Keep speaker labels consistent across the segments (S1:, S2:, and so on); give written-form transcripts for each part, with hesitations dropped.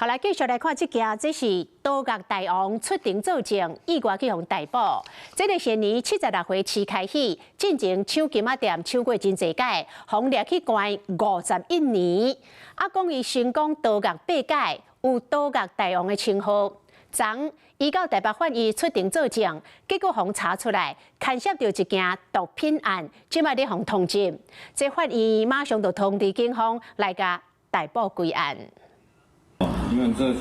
S1: 好來，繼續來看這件，這是倒獄大王出庭作證，意外去予逮捕。這个現年76歲徐開喜，進前搶金仔店搶過真濟擺，予掠去關51年。啊，講伊成功逃獄八擺，有倒獄大王的稱號。昨伊到台北法院出庭作證，結果予查出來牽涉著一件毒品案，這擺咧予通緝。這法院馬上就通知警方來共逮捕歸案。
S2: 因為這是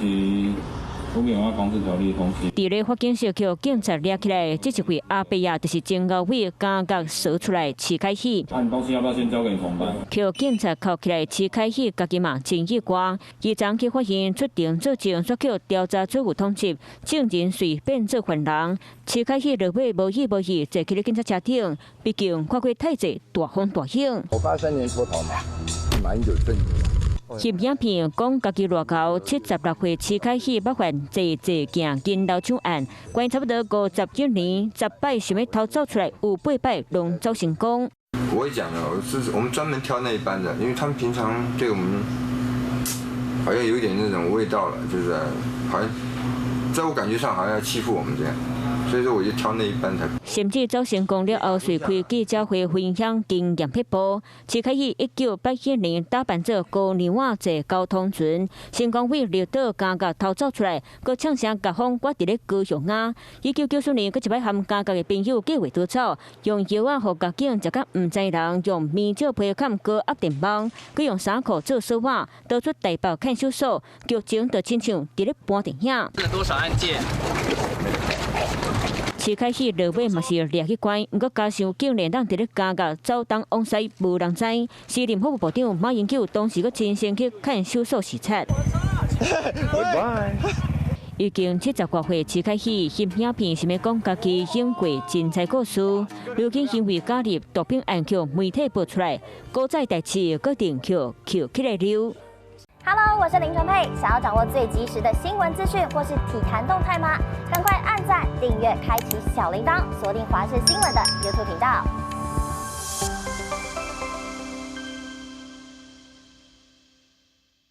S2: 毒品防治條例通緝。
S3: 佇咧法警室予警察掠起來，這一位阿伯仔，就是前後尾監獄趖出來徐開喜。
S2: 啊，你東西要不要先交給你同伴？
S3: 予警察銬起來，徐開喜家己嘛真意外。伊昨去法院出庭作證，煞予調查組有通緝，證人隨變做犯人。徐開喜落尾無意無意坐去咧警察車頂，畢竟看過太濟大風大浪。
S4: 我83年脫逃嘛，馬英九證人。
S3: 翕影片講家己偌𠢕，76歲徐開喜捌犯濟濟件金流搶案，關差不多51年，10擺想欲偷走出來，有8擺攏走成功。
S4: 我會講的，是我們專門挑那一班的，因為他們平常對我們好像有一點那種味道了，就是好像在我感覺上好像要欺負我們這樣。所以說我就挑那一班才。
S3: 甚至走成功了後，隨開記者會分享經驗撇步。徐開喜1981年打扮做姑娘仔坐交通船，成功為綠島監獄偷走出來，閣唱聲夾風，我佇咧高雄啊。1994年，閣一擺和監獄的朋友計劃逃走，用藥仔予獄警食甲毋知人，用麵蕉皮崁高壓電網，閣用衫褲做鎖瓦，逃出台北看守所，劇情就親像佇咧搬電影。
S5: 多少案件？
S3: 徐開喜落尾嘛是掠去關，毋過加上竟然當佇咧監獄走東往西無人知。時任法務部長馬英九當時閣親身去看守所視察。已經70外歲，徐開喜翕影片，想欲講家己演過精彩故事。如今因為加入毒品案予媒體爆出來，古早代誌閣定予抾起來溜。
S6: Hello，我是林純佩。想要掌握最及時的新聞資訊或是體壇動態嗎？趕快按讚、訂閱、開啟小鈴鐺，鎖定華視新聞的 YouTube 頻道。